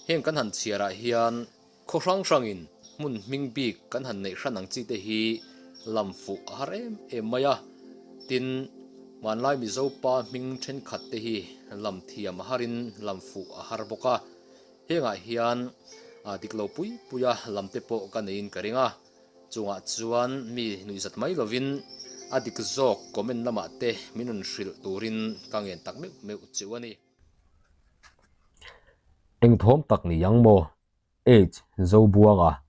Heng kan han chhiarah hian khaw hrang hrangin hmun hming bik kan han neih hran ang chi te hi lam fuh a har em em mai a. Tin, hmanlai Mizo pa hming thenkhat te hi lam thiam a harin lam fuh a har bawk a. Hengah hian dik lo pui puia lam te pawh ka neiin ka ring a. Chungah chuan mi nuihzat mai lovin a dik zawk comment lamah te min rawn hrilh turin ka ngen tak meuh meuh cheu a ni. Eng thawm tak ni ang maw? H. Zobuanga,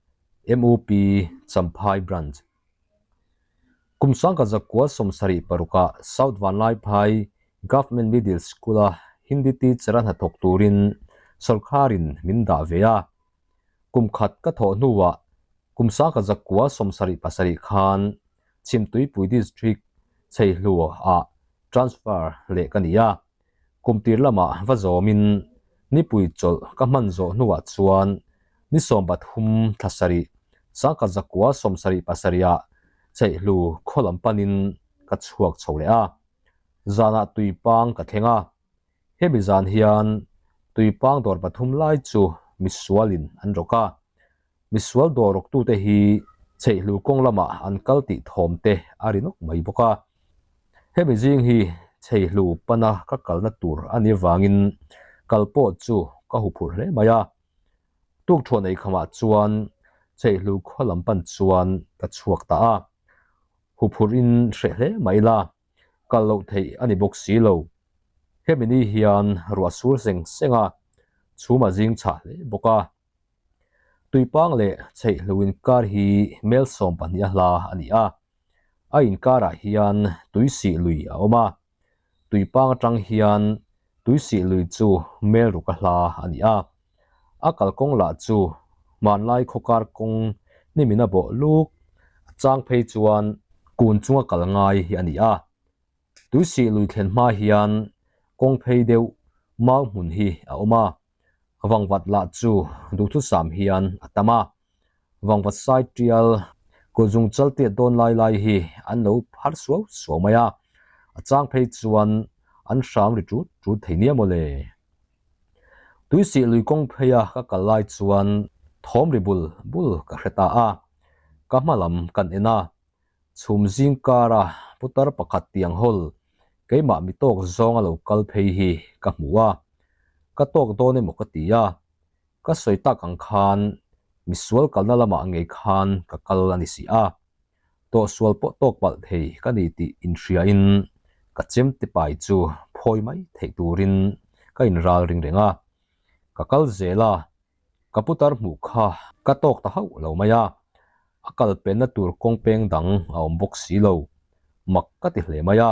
MUP Champhai Branch. Kum sangka zakua 76 ah South Vanlaiphai Government Middle School-a Hindi teacher a hnathawk turin sawrkharin min dah ve a. Kum khat ka thawh hnuah kum sangka zakua 77 khan Chhimtuipui District Chheihlua-ah transfer leh ka ni a. Kum tir lamah va zawmin nipui chawlh ka hman zawh hnuah chuan ni 13 thla sarih sangkhat zakua 77 ah Chheihlu khaw lam panin ka chhuak chho leh a. Zanah tuipang ka thleng a. Hemi zan hian tuipang dawr pathum lai chu misualin an rawk a. Misual dawr rawktute hi Chheihlu kawng lamah an kal tih thawm te a ri nawk mai bawk a. Hemi zing hi Chheihlu pana ka kalna tur a nih avangin kal pawh chu ka huphurh hle mai a. Tukthuan ei khamah chuan Chheihlu khaw lam pan chuan ka chhuak ta a. Huphurhin hreh hle mai la. Kal loh theih a ni bawk si lo. Hemi ni hian ruah sur seng seng a, chhum a zing chhah hle bawk a. Tuipang leh Chheihlu inkar hi mel 12 a hla a ni a. A inkarah hian tuisih lui a awm a. Tuipang atang hian tuisih lui chu mel ruk a hla a ni a. A kalkawng lah chu hmanlai khawkar kawng hnimin a bawh luk a chang phei chuan kun chunga kal ngai hi a ni a. Tuisih lui thlen hma hian kawng phei deuh mau hmun hi a awm a. Vangvat lah chu duhthusam hian a tam a. Vangvat sai tial kawzung chal tiat dawn lai lai hi an lo phar suau suau mai a. A chang phei chuan an hram ri tut tut thei nia maw le. Tuisih lui kawng pheia ka kal lai chuan thawm ri bul bul ka hre ta a. Ka hma lam kan en a. Chhum zing kara putar pakhat tiang hawl keimah mi tawk zawnga lo kal phei hi ka hmu a. Ka tawk dawn emaw ka ti a. Ka sawi tak ang khan misual kalna lamah ngei khan ka kal a ni si a. Tawhsual pawh tawk palh thei ka ni tih inhriain ka chemte pai chu phawi mai theih turin ka inral ring reng a. Ka kal zel a, ka putar hmuh kha ka tawk ta hauh lo mai a. A kal penna tur kawng peng dang a awm bawk si lo. Mak ka ti hle mai a.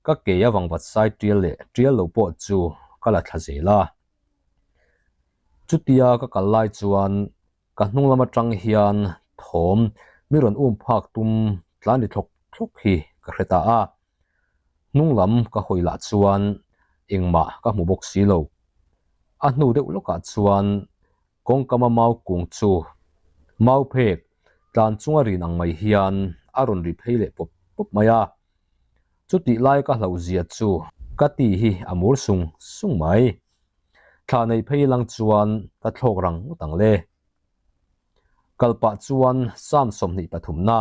Ka ke a vangvat sai tial leh tial lo pawh chu ka la thla zel a. Chutia ka kal lai chuan Ka hnung lam atang hian thawm mi rawn um phak tum tlan ri thlawk thlawk hi ka hre ta a. Hnung lam ka hawi lah chuan engmah ka hmu bawk si lo. A hnu deuh lawkah chuan kawngkama mau kung chu mau phek tlan chunga rin ang mai hian a rawn ri phei leh pawp pawp mai a. Chutih lai ka hlauhzia chu ka ti hi a mur sung sung mai. Thla nei phei lang chuan ka thlawk rang ngawt ang le. Kal pah chuan Psalm 23 na,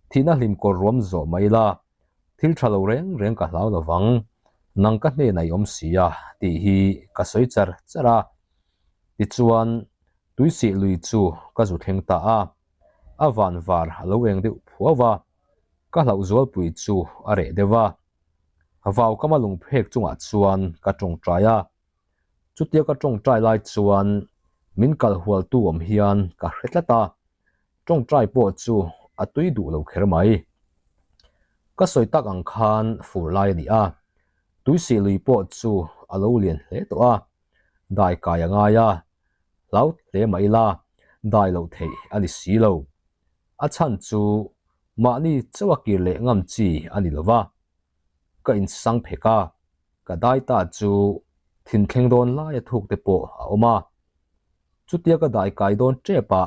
Thihna hlim kawr ruam zawh mai la, thil tha lo reng reng ka hlau lovang, nang ka hnenah i awm si a, tih hi ka sawi char char a. Tichuan, tuisih lui chu ka zu thleng ta a, a van var a lo eng deuh phuau va, ka hlauh zualpui chu a reh deuh a. Vaukama lungphek chungah chuan ka tawngtai a. Chutia ka tawngtai lai chuan min kal hualtu awm hian ka hre tlat a, tawngtai pawh chu a tui duh lo kher mai. Ka sawi tak ang khan fur lai a ni a, tuisih lui pawh chu a lo lian hle tawh a, dai kai a ngai a, hlau hle mah ila dai loh theih a ni si lo. A chhan chu mahni chauha kir leh ngam chi a ni lo va, ka insang phek a, ka dai ta chu thinthleng dawn laia thuk te pawh a awm a. Chutia ka dai kai dawn tep a,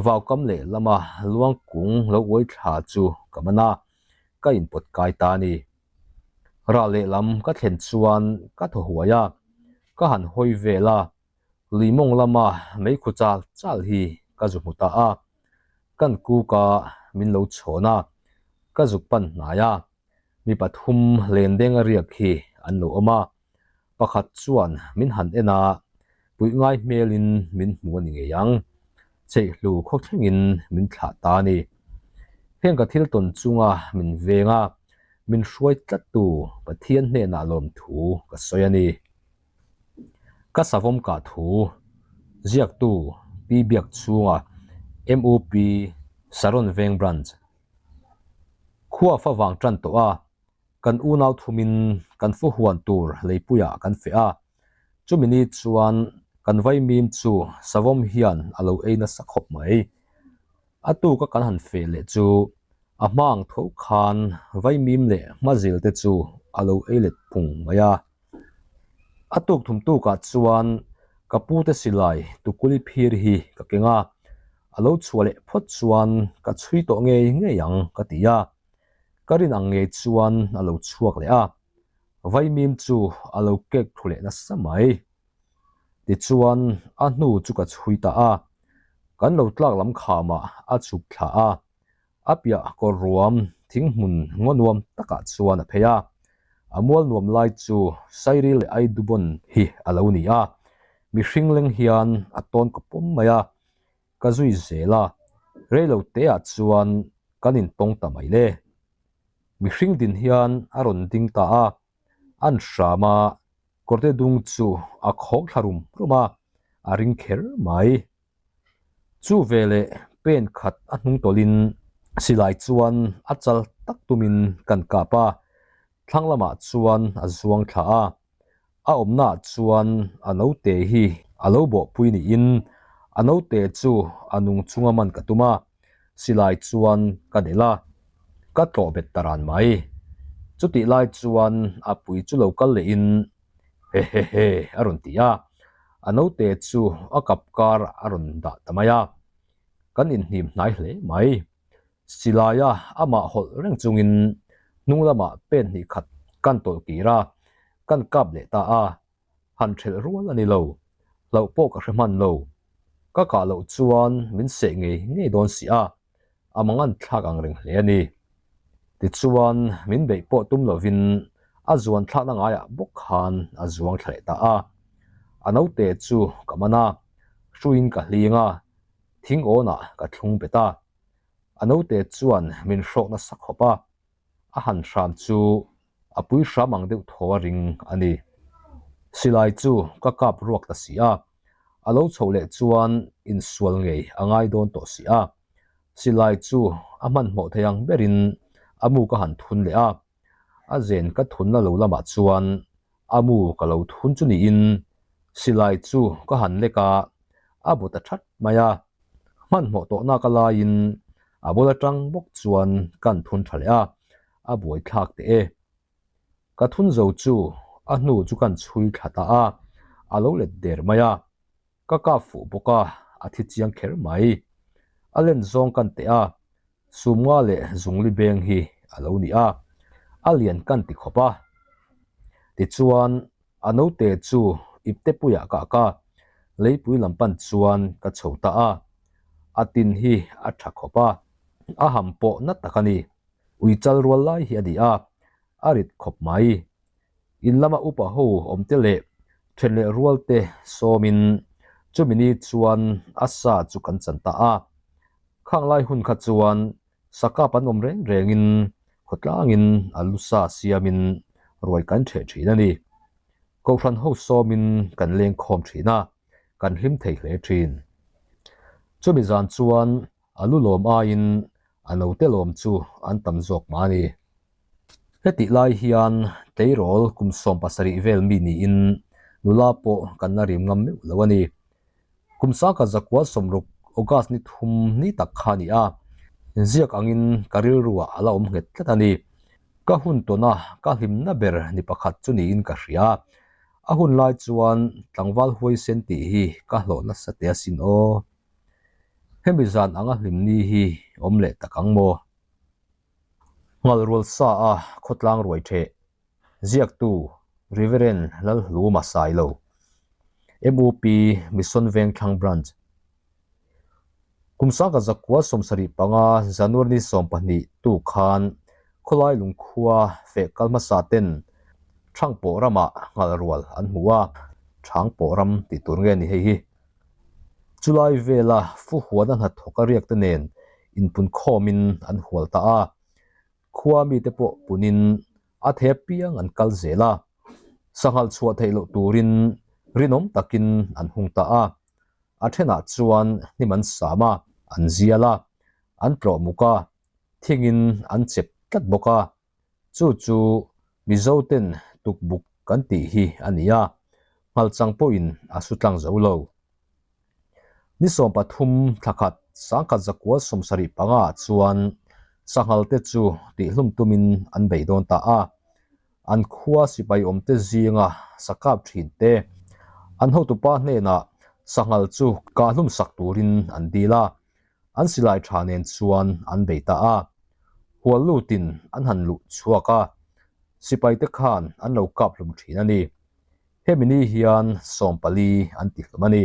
vaukam leh lama luang kung lo uai thla chu ka man a, ka inpawt kai ta a ni. Rah lehlam ka thlen chuan ka thaw huai a, ka han hawi vel a. Lui mawng lama meikhu chal chal hi ka zu hmu ta a, kan kuk a min lo chhawn a, ka zuk pan hnai a, mi pathum lendeng a riak hi an lo awm a, pakhat chuan min han en a, puih ngai hmelin min hmu a ni ngei ang, cheihlu khaw thlengin min thlah ta a ni. Heng ka thil tawn chunga min veng a, min hruai tlattu Pathian hnenah lawmthu ka sawi a ni. Ka savawm kah thu ziaktu Pi Biakchhunga, MUP, Saron Veng Branch. Khua fa vang tan tawh a, kan unau thumin kan fu huan tur leipuiah kan feh a, chumi ni chuan kan vaimim chu savawm hian a lo ei nasa khawp mai. A tuka kan han feh leh chu a hma ang tho khan vaimim leh hmazil te chu a lo ei let phung mai a. A tuk thum tukah chuan ka pute silai tukuli phir hi ka keng a, a lo chhuah leh phawt chuan ka chhui tawh ngei ngei ang ka ti a. Ka rin ang ngei chuan a lo chhuak leh a, vaimim chu a lo kek thlu leh nasa mai. Tichuan a hnu chu ka chhui ta a, kan lo tlak lam khamah a chhuk thla a, a piah kawr ruam thing hmun ngaw nuam takah chuan a phei a, a mual nuam lai chu Sairil leh Aidubawn hi a lo ni a, mihring leng hian a tawn ka pawm mai a, ka zui zel a, reilo teah chuan kan intawng ta mai le. Mihring din hian a rawn ding ta a, an hram a, kawrte dung chu a khawk thla rum rum a, a ring kher mai. Chu veleh pen khat a hnung tawlhin silai chuan a chal tak tumin kan kap a, thlang lamah chuan a zuang thla a, a awmnaah chuan a naute hi a lo bawhpui niin a naute chu a nung chunga man ka tum a, silai chuan ka delh a, ka tlawh bet ta ran mai. Chutih lai chuan a pui chu lo kal lehin Hehehe a rawn ti a, a naute chu a kap kar a rawn dah ta mai a, kan inhnim hnai hle mai. Silaia amah hawlh reng chungin hnung lamah pen hnih khat kan tawlh kir a, kan kap leh ta a, han ṭhelh rual a ni lo, hlauh pawh ka hre hman lo. Ka kah loh chuan min seh ngei ngei dawn si a, a mangan thlak ang reng hle a ni. Tichuan min beih pawh tum lovin a zuan thlakna ngaiah bawk khan a zuang thla leh ta a. A naute chu ka man a, hruiin ka hling a, thing awnah ka thlung bet a. A naute chuan min hrawk nasa khawp a, a han hram chu a pui hram ang deuh thaw a ring a ni. Silai chu ka kap ruak ta si a, a lo chhoh leh chuan insual ngei a ngai dawn tawh si a. Silai chu a hmanhmawh thei ang berin a mu ka han thun leh a, a zen ka thunna lo lamah chuan a mu ka lo thun chu niin silai chu ka han lek a, a bu ta that mai a. Hmanhmawh tawhna ka laiin a bul atang bawk chuan kan thun tha leh a, a buaithlak teh e. Ka thun zo chu a hnu chu kan chhui thla ta a, a lo let der mai a. Ka kap fuh bawk a, a thi chiang kher mai. A len zawng kan teh a, Sumnga leh Zungli beng hi a lo ni a, a lian kan ti khawp a. Tichuan, a naute chu iptepuiah kah ka, leipui lam pan chuan ka chho ta a. A tin hi a tha khawp a, a ham pawh na tak a ni. Ui chal rual lai hi a ni a, a rit khawp mai. In lama upa ho awmte leh then leh rualte sawmin chumi ni chuan a sa chu kan chan ta a. Khang lai hun kha chuan sakap an awm reng rengin khawtlangin a lu sa siamin ruai kan ṭheh ṭhin a ni. Kohhran ho sawmin kan leng khawm ṭhin a, kan hlim thei hle ṭhin. Chumi zan chuan A lu lawm aiin a note lawm chu an tam zawk mah a ni. Hetih lai hian tleirawl kum 70 vel mi niin nula pawh kan la rim ngam meuh lo a ni. Kum 1960 August ni thum ni tak kha a ni a, ziak angin ka rilruah a la awm nghet tlat a ni. Ka hun tawna ka hlimna ber ni pakhat chu niin ka hria. A hun lai chuan tlangval huaisen tih hi ka hlawh nasa teh asin aw. Hemi zan anga hlim ni hi awm leh tak ang maw? Nghalrual sa a khawtlang ruai theh, ziaktu Reverend Lalhluma Sailo. MUP Mission Vengthlang Branch. Kum sangkhat zakua 75 January ni 12 tu khan khawlai lungkhua feh kal hmasa ten Thangpawh ramah nghal rual an hmu a, Thangpawh ram tih tur nge ni hei hi. Chulai vela fu huana hnathawk a riak te nen inpun khawmin an hual ta a, khua mite pawh punin a thei apiang an kal zel a, sanghal chhuah theih loh turin rinawm takin an hung ta a, a thenah chuan hnim an sam a, an zial a, an tlawh muk a, thingin an chep tlat bawk a, chu chu Mizoten tukbuk kan tih hi a ni a, nghalchang pawhin a su tlang zo lo. Ni 13 thla khat 1975 ah chuan sanghal te chu tihlum tumin an bei dawn ta a, an khua sipai awmte zinga sakap thin te an hotupa hnenah sanghal chu kahlum sak turin an dil a, an silai tha nen chuan an bei ta a, hual lutin an han luh chhuak a, sipai te khan an lo kap hlum thin a ni. Hemi ni hian 14 an tihlum a ni.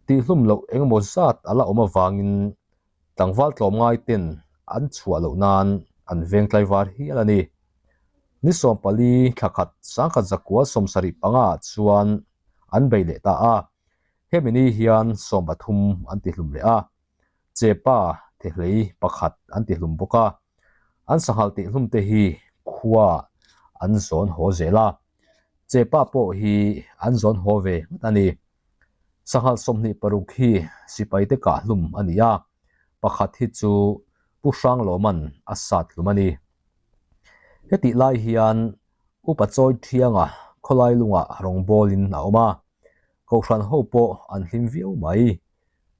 Tihlum loh engemaw zat a la awm avangin tlangval tlawmngai ten an chhuah loh nan an veng tlaivar hial a ni. Ni 14 thla khat 1975 ah chuan an bei leh ta a, hemi ni hian 13 an tihlum leh a, chepa thehlei pakhat an tihlum bawk a, an sanghal tihlum te hi khua an zawn haw zel a, chepa pawh hi an zawn haw ve nghat a ni. Sanghal 26 hi sipai te kah hlum a ni a, pakhat hi chu Pu Hranglawman a sat hlum a ni. Hetih lai hian upa chawi thianga khawlai lungah rawngbawlin a awm a, kohhran ho pawh an hlim viau mai.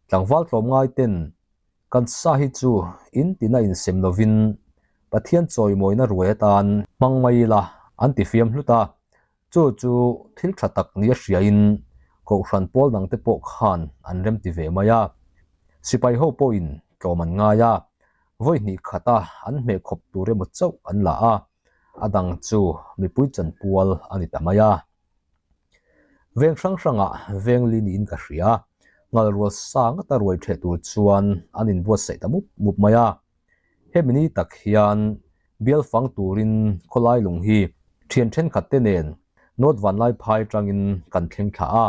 Tlangval tlawmngai ten kan sa hi chu in tina insem lovin Pathian chawimawina ruai atan hmang mai ila an ti fiam hlut a, chu chu thil tha tak ni a hriain kohhran pawl dang te pawh khan an rem ti ve mai a, sipai ho pawhin tlawm an ngai a, vawi hnih khata an hmeh khawp tur emaw chauh an la a, a dang chu mipui chanpual a ni ta mai a. Veng hrang hrangah veng li niin ka hria, ngal rual sa ngata ruai theh tur chuan an inbuatsaih ta mup mup mai a. Hemi ni tak hian bial fang turin khawlai lung hi thian thenkhat te nen North Vanlaiphai tangin kan thleng thla a,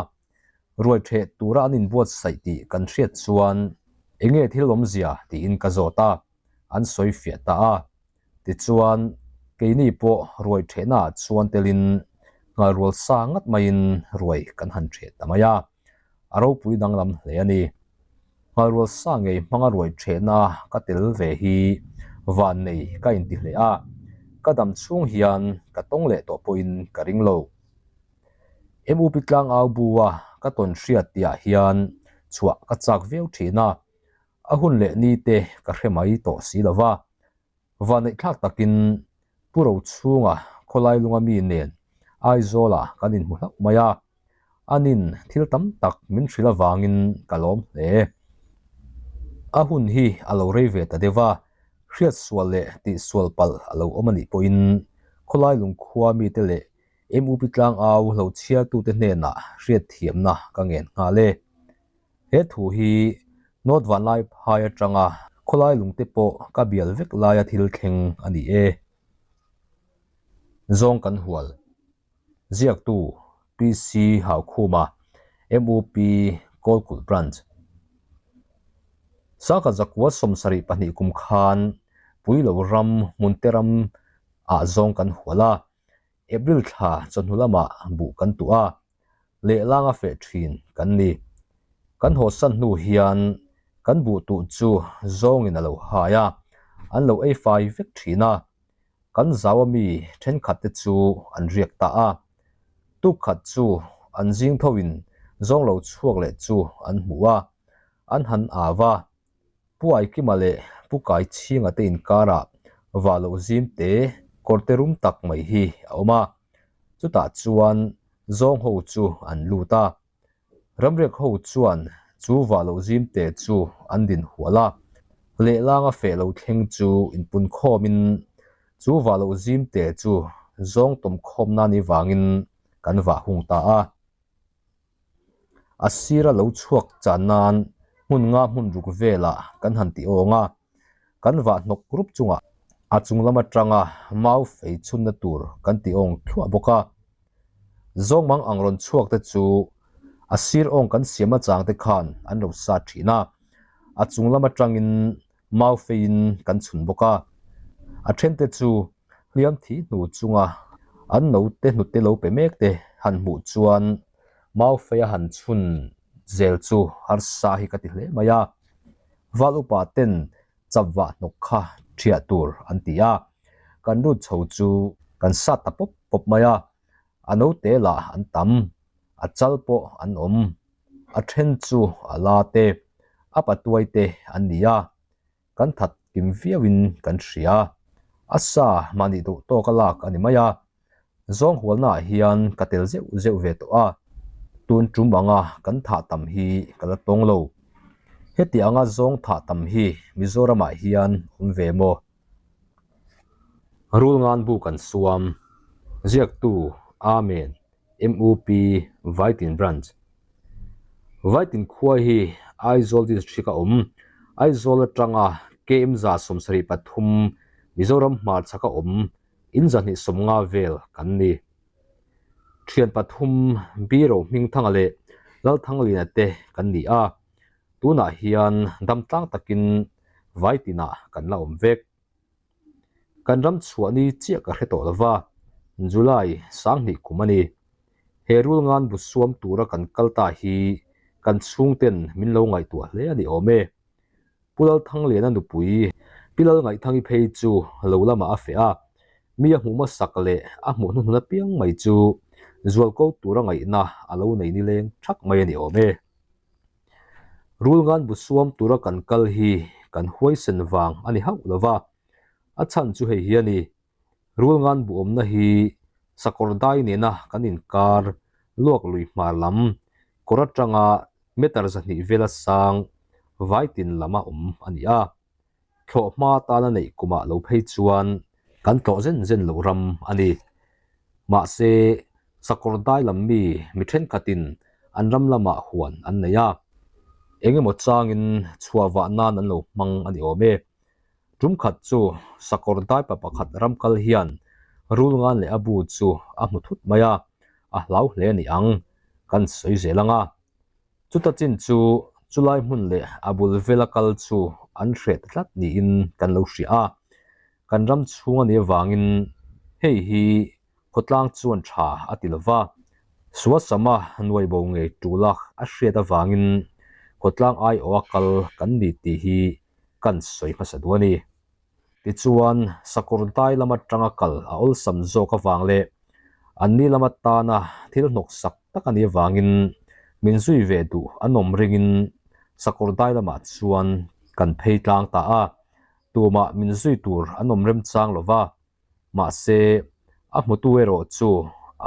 ruai theh tura an inbuatsaih tih kan hriat chuan enge thil awmzia tiin ka zawt a, an sawi fiah ta a. Tichuan keini pawh ruai thehna ah chuan telin nghal rual sa ngat maiin ruai kan han theh ta mai a, a ropui danglam hle a ni. Nghal rual sa ngei hmanga ruai thehna ka tel ve hi van nei ka inti hle a, ka dam chhung hian ka tawng leh tawh pawhin ka ring lo. MUP tlang au bu a ka tawn hriat tihah hian chhuah ka chak viau thin a, a hun leh ni te ka hre mai tawh si lo va. Vanneih thlak takin Pu Rochhunga khawlai lunga mi nen Aizawlah kan inhmu hlauh mai a, anin thil tam tak min hrilh avangin ka lawm hle. A hun hi a lo rei ve ta deuh a, hriat sual leh tih sual palh a lo awm a nih pawhin khawlai lungkhua mite leh MUP tlang au lo chhiartute hnenah hriatthiamna ka ngen nghal e. He thu hi North Vanlaiphai atanga khawlai lungte pawh ka bial vek laia thil thleng a ni e. Zawng kan hual. Ziaktu PC Haukhuma, MUP Kawlkulh Branch. 1972 kum khan Puilo ram Hmunte ram ah zawng kan hual a, April thla chawhnu lamah buh kan tuh a, lehlanga feh thin kan ni. Kan haw san hnu hian kan buh tuh chu zawngin a lo hai a, an lo ei fai vek thin a. Kan zau a mi thenkhat te chu an riak ta a. Tuk khat chu an zing thoin zawng lo chhuak leh chu an hmu a, an han au a. Pu Aikima leh Pu Kaichhinga te inkarah va loh zim te kawr te rum tak mai hi a awm a, chutah chuan zawng ho chu an lut a. Ramriak ho chuan chu va loh zim te chu an din hual a, lehlanga feh lo thleng chu inpun khawmin chu va loh zim te chu zawng tawm khawmna ni vangin kan vah hung ta a. A sira lo chhuak chan nan hmun nga hmun ruk velah kan han ti awng a, kan vah hnawk rup chungah a chung lam atanga mau fei chhunna tur kan ti awng thluah bawk a. Zawngmang ang rawn chhuak te chu a sir awng kan siam achang te khan an lo sat thin a, a chung lam atangin mau feiin kan chhun bawk a. A thente chu hliam thi hnu chunga an note hnute lo pe mek te han hmuh chuan mau feia han chhun zel chu harsa hi ka ti hle mai a. Val upa ten chap vah hnawk kha thiah tur an ti a, kan lut chho chu kan sat ta pawp pawp mai a, a note lah an tam, a chal pawh an awm, a then chu a la te, a patuai te an ni a, kan that kim viauin kan hria. A sa mahni duh tawk a lak a ni mai a, zawng hualnaah hian ka tel zeuh zeuh ve tawh a, tun tum anga kan thah tam hi ka la tawng lo. Heti anga zawng thah tam hi Mizoramah hian awm ve maw? Rulngan bu kan suam. Ziaktu, Amen. MUP Vaitin Branch Vaitin khua hi Aizawl District a awm. Aizawl atanga KM 73 Mizoram hmarchhak a awm in 250 vel kan ni. Thian pathum Biro Hmingthanga leh Lalthanglina te kan ni a, tunah hian damtlang takin Vaitinah kan la awm vek. Kan ram chhuah ni chiah ka hre tawh lo va, July 2000 kum a ni. He rul ngan bu suam tura kan kal ta hi kan chhungten min lo ngaihtuah hle a ni awm e. Pu Lalthangliana nupui Pi Lalngaihthangi phei chu lo lamah a feh a, mi a hmuh hmasak leh a hmuh hnuhnun apiang mai chu zualko tura ngaihna a lo nei nileng thak mai a ni awm e. Rulngan bu suam tura kan kal hi kan huaisen vang a ni hauh lo va, a chhan chu hei hi a ni. Rulngan bu awmna hi sakawr dai nena kan inkar luak lui hmar lam kawr atanga meter 200 vela sang vaitin lama awm a ni a. Thlawh hma tana neih kumah lo phei chuan kan tlawh zen zen loh ram a ni. Mahse, sakawr dai lam mi mi thenkhatin an ram lamah huan an nei a, eng emaw changin chhuah vah nan an lo hmang a ni awm e. Tum khat chu sakawr dai pa pakhat ram kal hian rul ngan leh a bu chu a hmu thut mai a, a hlau hle a ni ang, kan sawi zel ang a. Chuta chin chu chulai hmun leh a bul vela kal chu an hreh ta tlat niin kan lo hria a, kan ram chhung a nih avangin hei hi khawtlang chuan tha a ti lova, Suasama nuai bo ngei tula a hriat avangin khawtlang aiawha kal kan ni tih hi kan sawi hmasa duh a ni. Tichuan, sakawr dai lam atanga kal a awlsam zawk avang leh anni lam atana thil hnawksak tak a nih avangin min zui ve duh an awm ringin sakawr dai lamah chuan kan phei tlang ta a, tumah min zui tur an awm remchang lo va, mahse a hmutu erawh chu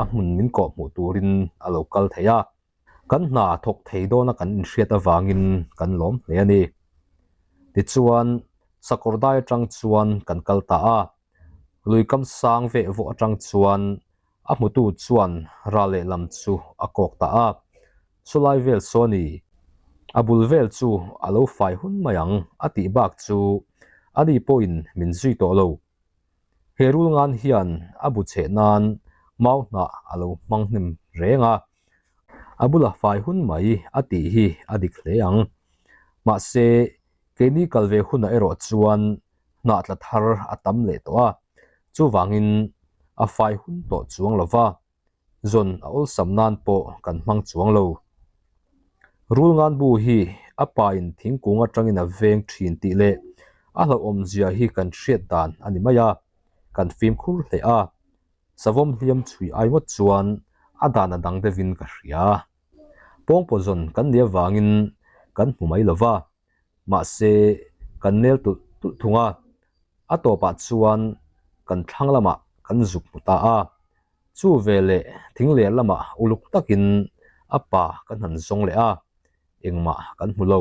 a hmun min kawhhmuh turin a lo kal thei a. Kan hna thawk thei dawna kan inhriat avangin kan lawm hle a ni. Tichuan, sakawr dai atang chuan kan kal ta a. Lui kam sang veh vawh atang chuan a hmutu chuan ral lehlam chu a kawk ta a. Chulai vel saw a ni. A bul vel chu a lo fai hun mai ang a tih bak chu ani pawhin min zui tawh lo. He rul ngan hian a bu cheh nan mau hnah a lo hmang hnem reng a, a bula fai hun mai a tih hi a dik hle ang. Mahse, keini kal ve hunah erawh chuan hnah tla thar a tam leh tawh a, chuvangin a fai hun tawh chuang lo va. zawn a awlsam nan pawh kan hmang chuang lo. Rulngan bu hi a pain thingkung atangin a veng thin tih leh a hlauhawmzia hi kan hriat dan a ni mai a, kan fimkhur hle a, savawm hliam chhui ai ngawt chuan a dan a dang deuhin ka hria. Pawngpaw zawn kan nih avangin kan hmu mai lo va, mahse kan nel tulh tulh thung a, a tawpah chuan kan thlang lamah kan zuk hmu ta a. Chu veleh thing leh lamah uluk takin a pa kan han zawng leh a, engmah kan hmu lo.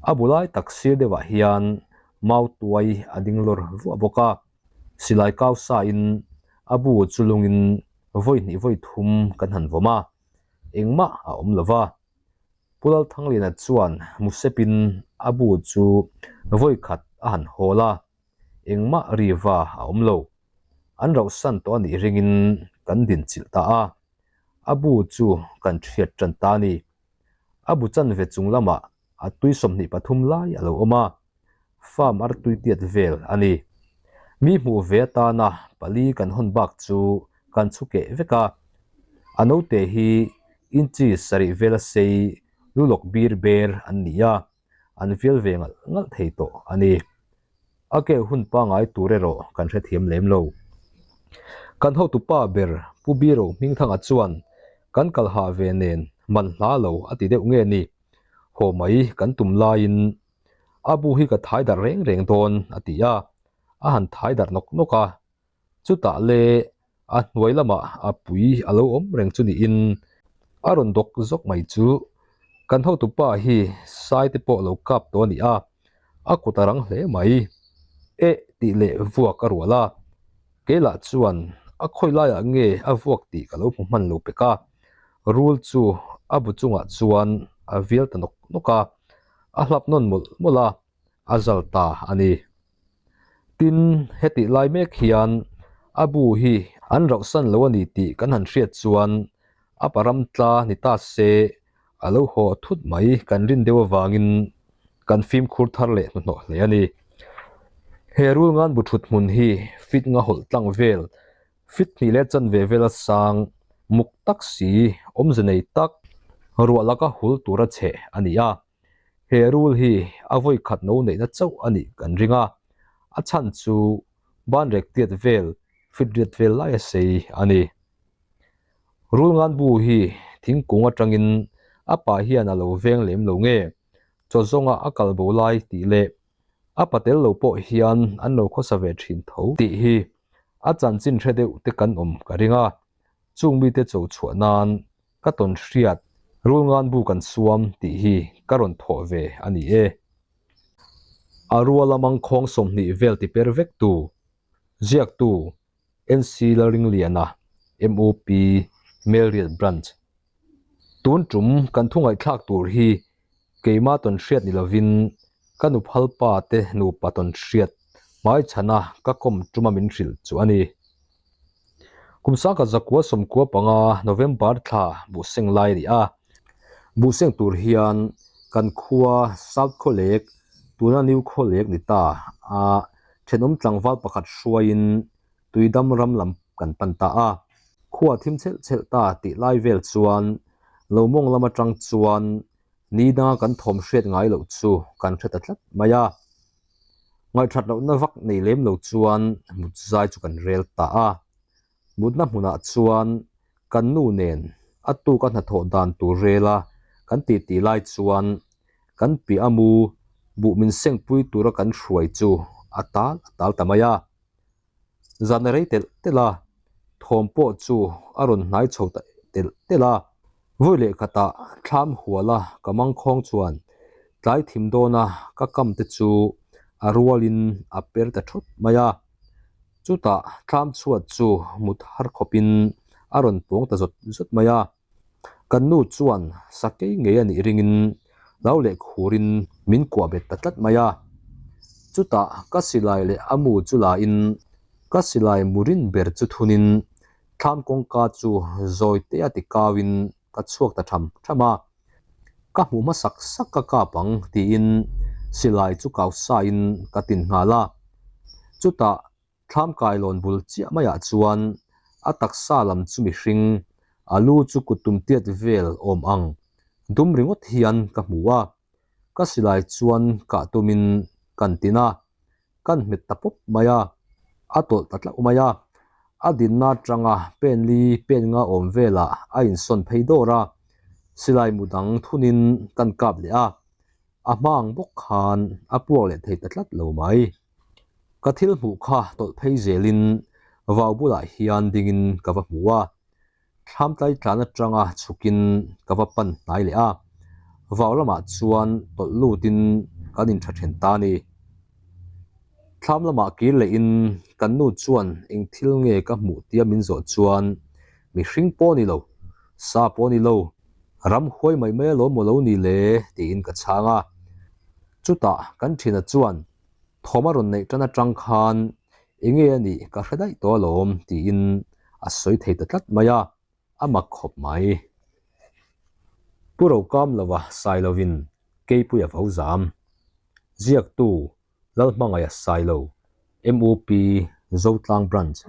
A bu lai tak sir deuhah hian mau tuai a ding lawr vuah bawk a, silai kau sain a bu chu lungin vawi hnih vawi thum kan han vawm a, engmah a awm lo va. Pu Lalthangliana chuan Musepin a bu chu vawi khat a han hawl a, engmah riva a awm lo. An rauhsan tawh a nih ringin kan din chilh ta a, a bu chu kan hriat tan ta a ni. A bu chanve chung lamah a tui 23 lai a lo awm a, farm artui tiat vel a ni. Mi hmuh ve atana pali kan hawn bak chu kan chhu keh vek a, a naute hi inchi sarih vela sei lu lawk bir ber an ni a, an vial ve ngalh ngalh thei tawh a ni. A keu hun pangngai tur erawh kan hrethiam lem lo. Kan hotupa ber Pu Biro Hmingthanga chuan kan kal hah ve nen man hla lo a ti deuh nge ni? Haw mai kan tum laiin a bu hi ka thai darh reng reng dawn a ti a, a han thai darh nawk nawk a. Chutah le a hnuai lamah a pui a lo awm reng chu niin a rawn dawk zawk mai chu kan hotupa hi sai te pawh lo kap tawh a ni a, a kut a rang hle mai. Eh tih leh vuak a rual a, keilah chuan a khawi laiah nge a vuak tih ka lo hmu hman lo pek a, rul chu a bu chungah chuan a vial ta nawk nawk a, a hlap nawn mawlh mawlh a. a zal ta a ni. Tin, hetih lai mek hian a bu hi an rauhsan lo a ni tih kan han hriat chuan a param tla ni ta se a lo haw thut mai kan rin deuh avangin kan fimkhur thar leh hnuhnawh hle a ni. He rul ngan bu thut hmun hi fit nga hawlh tlang vel, fit hnih leh chanve vela sang, muk tak si, awmze nei tak, ruah laka hul tura chhe a ni a. He rul hi a vawi khat no neihna chauh a nih kan ring a, a chhan chu banrek tiat vel fit riat vel lai a sei a ni. Rul ngan bu hi thingkung atangin a pa hian a lo veng lem lo nge, chaw zawnga a kal bo lai tih leh a pa tel lo pawh hian an lo khawsa ve thin tho tih hi a chanchin hre deuh te kan awm ka ring a, chung mite cho chhuah nan Ka tawn hriat, Rulngan bu kan suam tih hi ka rawn thawh ve a ni e. A ruala mangkhawng 20 vel ti per vek tu, ziaktu NC Lalringliana, MUP, Melriat Branch. Tun tum kan thu ngaihthlak tur hi keima tawn hriat ni lovin ka nu phalpa te nupa tawn hriat hmaichhana ka kawm tuma min hrilh chu a ni. Kum sangkhat 1995 November thla buhseng lai a ni a, buhseng tur hian kan khua South Khawlek, tuna New Khawlek ni ta a thenawm tlangval pakhat hruaiin Tuidam ram lam kan pan ta a. Khua thim chelh chelh ta tih lai vel chuan lo mawng lam atang chuan ni danga kan thawm hriat ngai loh chu kan hre ta tlat mai a. Ngaihthat lohna vak nei lem lo chuan mut zai chu kan rel ta a. Mutna hmunah chuan kan nu nen a tuka hnathawh dan tur rela kan titi lai chuan kan piah a mu buh min sengpui tura kan hruai chu a tal a tal ta mai a. Zan a rei telh telh a, thawm pawh chu a rawn hnai chho ta telh telh a. Vawi leh khatah thlam huala ka mangkhawng chuan tlai thim dawna ka kam te chu a rualin a per ta thut mai a. Chutah thlam chhuat chu mut har khawpin a rawn pawng ta zawt zawt mai a. Kan nu chuan sakei ngei a nih ringin lo leh khurin min kuah bet ta tlat mai a. Chutah ka silai leh a mu chu lain ka silai mu rin ber chu thunin thlam kawngka chu zawi te a ti kauin ka chhuak ta tham tham a. Ka hmuh hmasak sak ka kap ang tiin silai chu kau sain ka tin nghal a. Chutah Thlam kailawn bul chiah maiah chuan a taksa lam chu mihring, a lu chu kut tum tiat vel awm ang dum ringawt hian ka hmu a, ka silai chuan kah tumin kan tin a, kan hmet ta pawp mai a, a tawlh ta tlauh mai a, a dinna atanga pen li pen nga awm velah a insawn phei dawr a, silai mu dang thunin kan kap leh a, a hma ang bawk khan a puak leh thei ta tlat lo mai. Ka thil hmuh kha tawlh phei zelin vau bulah hian dingin ka va hmu a, thlam tlai tlan atanga chhukin ka va pan hnai leh a, vau lamah chuan tawlh lutin kan intha then ta a ni. Thlam lamah kir lehin kan nu chuan eng thil nge ka hmuh tia min zawh chuan mihring pawh ni lo, sa pawh ni lo. Ramhuai mai mai alawm maw lo ni le? tiin ka chhang a. Chutah kan ṭhiana chuan thawm a rawn neih ṭan aṭang khan enge a nih ka hre daih tawh alawm tiin a sawi thei ta tlat mai a, a mak khawp mai. Pu Rokamlova Sailovin Keipuia vo zam. Ziaktu Lalhmangaih Sailo, MUP, Zotlang Branch.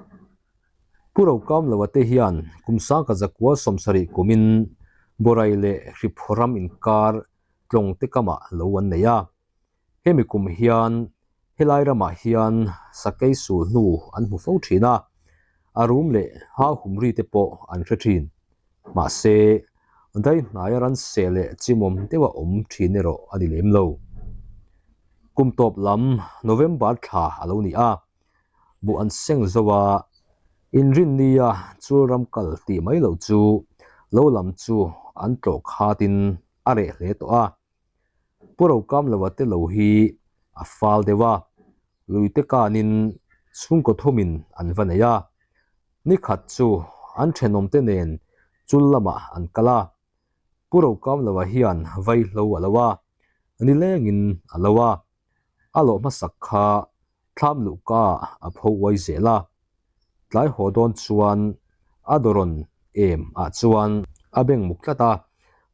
Pu Rokamlova te hian kum sangka zakua sawmsarih kumin Borai leh Hriphaw ram inkar tlawng te kamah lo an nei a. Hemi kum hian helai ramah hian sakei sul hnu an hmu fo thin a, a rum leh ha hum ri te pawh an hre thin. Mahse, dai hnaia ran seh leh chimawm deuha awm thin erawh a ni lem lo. Kum tawp lam November thla a lo ni a, buh an seng zo a, inrinnia chul ram kal tih mai loh chu lo lam chu an tlawh khatin a reh hle tawh a. Pu Rokamlova te lo hi a fal deuh a, luite kanin chhungkaw thumin an va nei a. Nikhat chu an thenawmte nen chul lamah an kal a, Pu Rokamlova hian vaihlo a lo a, nilengin a lo a, a lawh hmasak kha thlam luhka a pho uai zel a. Tlai haw dawn chuan a dawrawn em ah chuan a beng muk tlat a,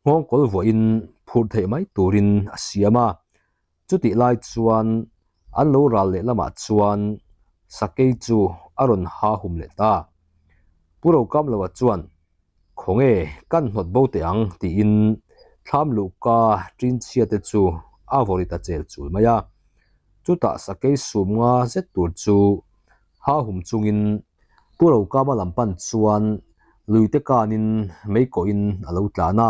nghawngkawl vuahin phurh theih mai turin a siam a. Chutih lai chuan an lo ral leh lamah chuan sakei chu a rawn ha hum leh ta. Pu Rokamlova chuan, Khawnge kan hnawt bo teh ang tiin thlam luhka ṭinchhia te chu a vawri ta chel chul mai a. Chutah sakei sum nga zet tur chu ha hum chungin Pu Rokama lam pan chuan luite kanin mei kawhin a lo tlan a.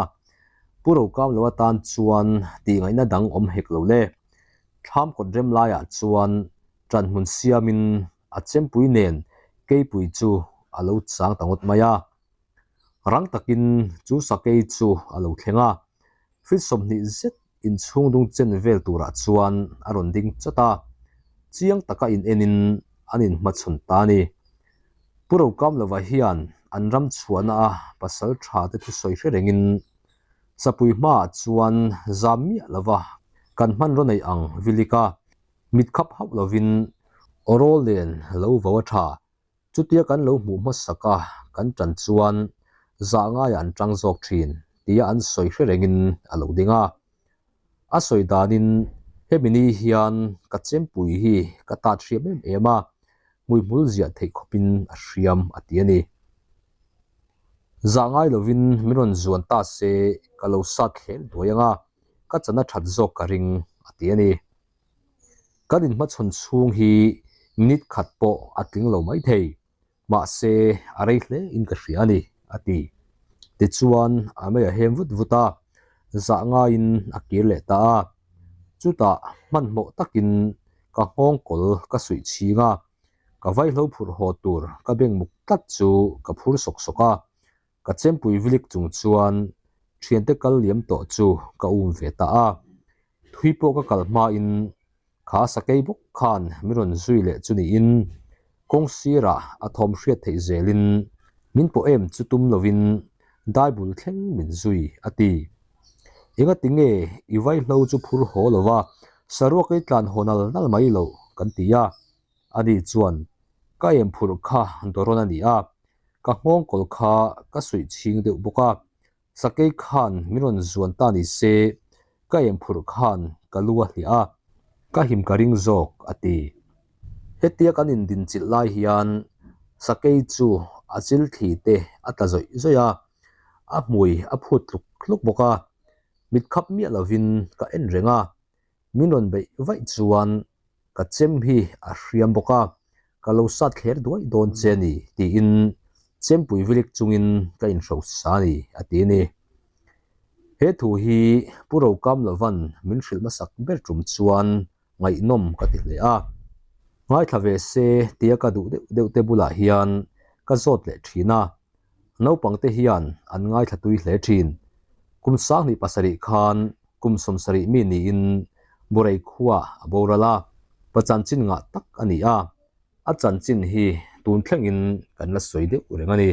Pu Rokamlo atan chuan tihngaihna dang awm hek lo le. Thlam kawt rem laiah chuan ṭanhmun siamin a chempui nen keipui chu a lo chang ta ngawt mai a. Rang takin chu sakei chu a lo thleng a, feet 20 zet inchhung dung chen vel turah chuan a rawn ding chawt a, chiang taka in enin an inhmachhawn ta a ni. Pu Rokamlova hian an ram chhuahna a pasal tha te thusawi hre rengin Sapui hmaah chuan zam miah lova kan hmanraw neih ang vilika mit khap hauh lovin awrawl nen lo vo a tha. Chutia kan lo hmuh hmasak a kan tan chuan zah ngaiah an tang zawk thin tia an sawi hre rengin a lo ding a. A sawi danin hemi ni hian ka chempui hi ka tat hriam em em a, hmuihmul ziah theih khawpin a hriam a ti a ni. Zah ngai lovin min rawn zuan ta se ka lo sat thler duai ang a, ka chan a that zawk ka ring a ti a ni. Kan inhmachhawn chhung hi minute khat pawh a tling lo maithei. Mahse, a rei hle in ka hria a ni, a ti. Tichuan, a mei a hem vut vut a, zah ngaiin a kir leh ta a. Chutah, hmanhmawh takin ka nghawngkawl ka suih chhing a, ka vaihlo phurh haw tur ka beng muk tlat chu ka phur sawk sawk a. Ka chempui vilik chung chuan thiante kal liam tawh chu ka um ve ta a. Thui pawh ka kal hmain kha sakei bawk khan min rawn zui leh chu niin kawng sirah a thawm hriat theih zelin min pawh em chu tum lovin dai bul thleng min zui a ti. Engati nge i vaihlo chu phur haw lova saruak ei tlan haw nal nal mai loh kan ti a. Ani chuan ka em phurh kha dawrawn a ni a, ka nghawngkawl kha ka suih chhing deuh bawk a. Sakei khan min rawn zuan ta ni se, ka em phurh khan ka lu a hliah a, ka him ka ring zawk, a ti. Hetia kan indinchilh lai hian sakei chu a chil thli te a tla zawih zawih a, a hmui a phut tluk tluk bawk a, mit khap miah lovin ka en reng a, Min rawn beih vaih chuan ka chem hi a hriam bawk a, ka lo sat thler duai dawn che a ni tiin chempui vilik chungin ka inhrosa a ni a ti a ni. He thu hi Pu Rokamlovan min hrilh hmasak ber tum chuan ngaihnawm ka ti hle a. Ngaithla ve se tia ka duh deuh deuh te bulah hian ka zawt leh thin a, Naupangte hian an ngaithla tui hle thin. Kum 27 khan kum 70 mi niin Burei khua a boral a, pa chanchin ngah tak a ni a, a chanchin hi tun thlengin kan la sawi deuh reng a ni.